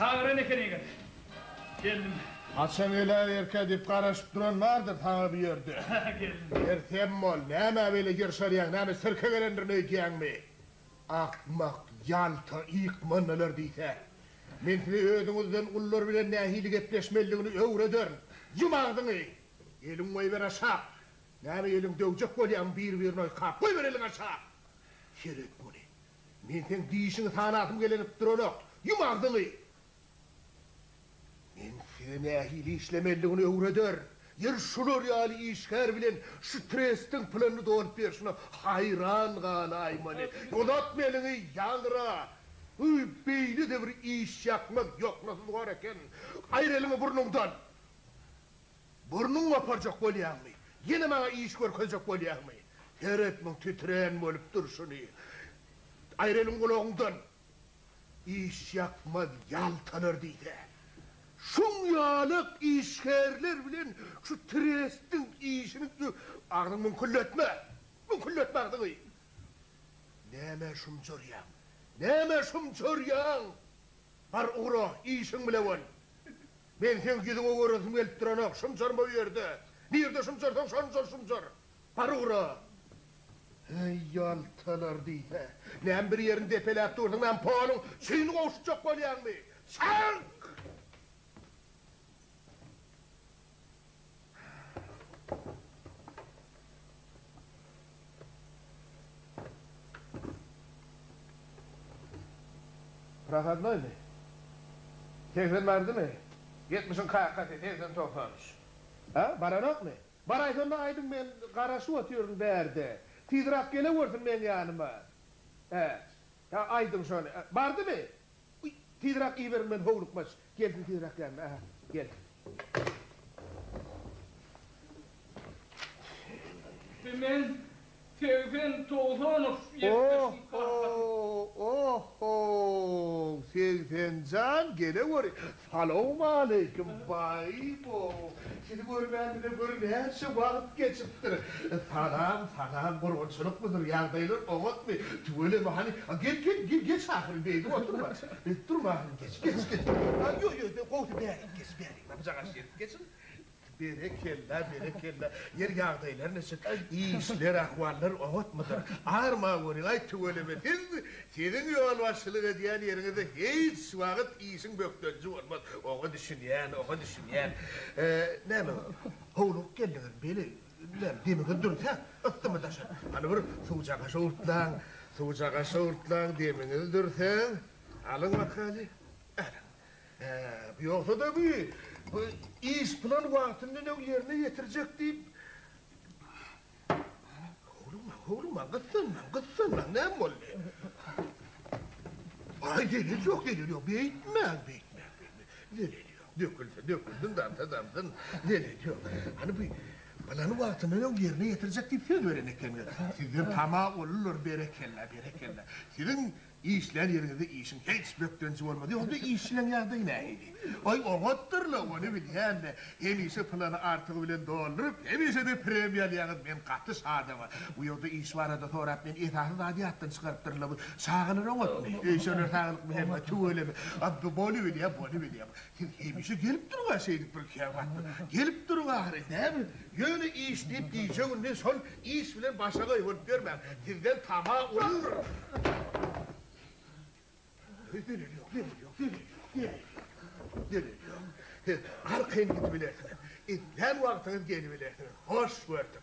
Çagyran ekeniňiz. Geldim. Haçan geläýerkä diýip garaşyp duran bardyr saňa bu ýerde. Geldim. Ýeri sem bol, nämä beýle ýyrşarýaň, näme sirke gelendirin öýdýäňmi? Akmak, ýalta, ýykmanlylar diýse. Men size özüňizden ulular bilen nähili gepleşmelidigini öwrederin. Ýum agzyňy! Eliňi goýber aşak! Näme eliňi döwjek bolýaňmy bir-birini oýkap? Goýber eliňi aşak! Seret muny. Men seň dişiňi sanasym gelenip duranok. Ýum agzyňy! Men size nähili işlemelidigini öwrederin. Ýeri şular ýaly işgär bilen şu trestiň planyny dolup berşine haýran galaýmaly. Uzatma eliňi ýaňra! Hüý, beýle-de bir işýakmaz ýoknasyz bor eken. Aýyr eliňi burnuňdan! Burnuňy goparjak bolýaňmy? Ýene maňa iş görkezjek bolýaňmy? Seret muň titrän bolup durşuny. Aýyr eliňi gulagyňdan! Işýakmaz ýaltalar diýse. Şuň ýalak işgärler bilen şu trestiň işini agzyňy müňkülletme! Müňkülletme agzyňy! Nämä şumjarýaň? Nämä şumjarýaň? Bar ugra, işiň bile bol! Men seň ýüzüňe göresim gelip duranok, şumjarma bu ýerde! Nirde şumjarsaň şonça şumjar! Bar ugra! Heý, ýaltalar diýse. Näme bir ýerini depeläp dursuň, näme poluň çüýüni gowşutjak bolýaňmy? Çyk! Prohodnoýmy? 80 bardymy? Ýetmişiň kakasy, 80 93. Hä, baranokmy? Baraýsanda aýdyň men garaşyp otyryn bärde. Tizrak gelewersin meň ýanyma. Hä. Hä aýdyň şony. Bardymy? Uý, tizrak iberiň men howlukmaç. Gelsin tizrak ýanyma. Ähä, gelsin. Men 80 Togsanow ýetmişiň kakasy. Oho, oho, 80 jan geleweri. Salowmaleýkim, baý-bo! Sizi görmänimize gör näçe wagt geçipdir. Salam, salam, gurgunçylykmydyr, ýagdaýlar oňatmy? Tüweleme, hany, gel, gel, gel, geç ahyry, beýdip oturma. Beýdip durma ahyry, geç, geç, geç. Ýok, ýok, gowusy bärik geç, bärik, bujaga şeýdip geçiň. Berekella, berekella. Ýer ýagdaýlar niçik? Işler, ahwallar oňatmydyr? Arma görüň-aý, tüweleme, siz, siziň ýolbaşçylyk edýän ýeriňizde hiç wagt işiň bökdenji bolmaz. Oňa düşünýän, oňa düşünýän. Näme, howlugyp geldiňiz, beli, näme, demiňiz dürse, yssymy daşary? Hany bir suwjaka şowurtlaň, suwjaka şowurtlaň, demiňiz dürse. Alyň bakaly, alyň. Hä, ýogsa-da bu, bu iş plan wagtyndan öň ýerine ýetirjek diýip. Howlukmaň, howlukmaň, gyssanmaň, gyssanmaň, näme boldy? Aý, zelel ýok, zelel ýok, beýtmäň, beýtmäň, beýtmäň. Zelel ýok, dökülse, dökülsin, damsa, damsyn, zelel ýok. Hany bu plany wagtyndan öň ýerine ýetirjek diýip söz beren ekeniňiz. Sizden tama uludyr, berekella, berekella. Siziň Işlän ýeriňizde işiň hiç bökdenji bolmaz. Ýogsa işçileň ýagdaýy nähili? Aý, oňatdyr-la, ony bilýän-de. Hemişe plany artygy bilen dolduryp, hemişe-de premiýa alýaňyz. Men gaty şadam. Bu ýerde iş barada sorap, men esasy zady ýatdan çykarypdyryn-la. Bu çagalar oňatmy? Öýşenler saglykmy hemme? Tüweleme. A, bolubilýär, bolubilýär. Siz hemişe gelip duruň-a şeýdip bir käwagt bir. Gelip duruň ahyry. Näme? Ýöne iş diýip gije-gündiz şol iş bilen başagaý bolup ýörmäň. Sizden tama uludyr. Zelel ýok, zelel ýok, zelel ýok, zelel ýok, zelel ýok. Siz arkaýyn gidibilersiňiz. Islän wagtyňyz gelibilersiňiz. Hoş gördük.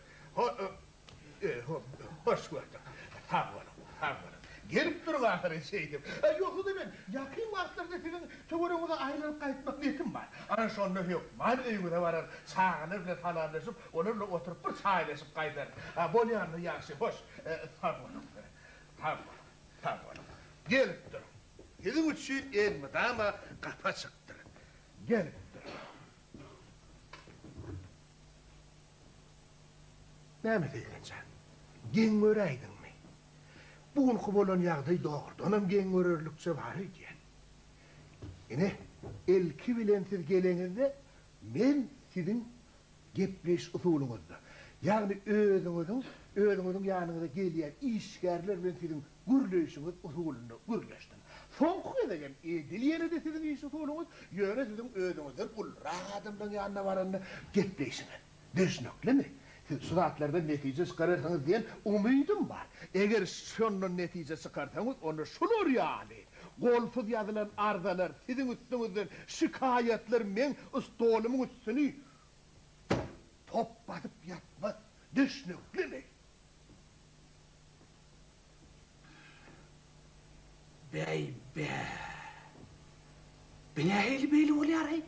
Hoş gördük. Sag boluň, sag boluň. Gelip duruň ahyry şeýdip. Ýogsa-da men ýakyn wagtlarda siziň töweregiňize aýlanyp gaýtmak niýetim bar. Ana şonda hökman öýüňize bararyn. Çagalar bilen salamlaşyp, olar bilen oturyp bir çaýlaşyp gaýdaryn. Bolýanda ýagşy, hoş. Sag boluň. Sag boluň, sag boluň. Gelip duruň. Siziň üçin elmydama gapy açykdyr. Gelip duruň. Näme Seýrenjan, geň göräýdiňmi? Bu günki bolan ýagdaý dogrudanam geň görerlikçe bar öýdýän. Ine, ilki bilen siz geleňizde men siziň gepleýiş usulyňyzda, ýagny özüňiziň özüňiziň ýanyňyza gelýän işgärler bilen siziň gürleýşiňiz usulynda gürleşdim. Soňky gezegem edil ýene-de siziň iş usulyňyz, ýöne siziň özüňizden ulurak adamlaryň ýanyna baranda gepleýşiňiz. Düşnüklimi? Siz şu zatlardan netije çykararsyňyz diýen umydym bar. Eger şondan netije çykarsaňyz, onda şular ýaly golsuz ýazylan arzalar, siziň üstüňizden şikaýatlar meň stolumyň üstüni top basyp ýatmaz. Düşnüklimi? Bäý-bä! Bi nähili beýle bolýar-aý?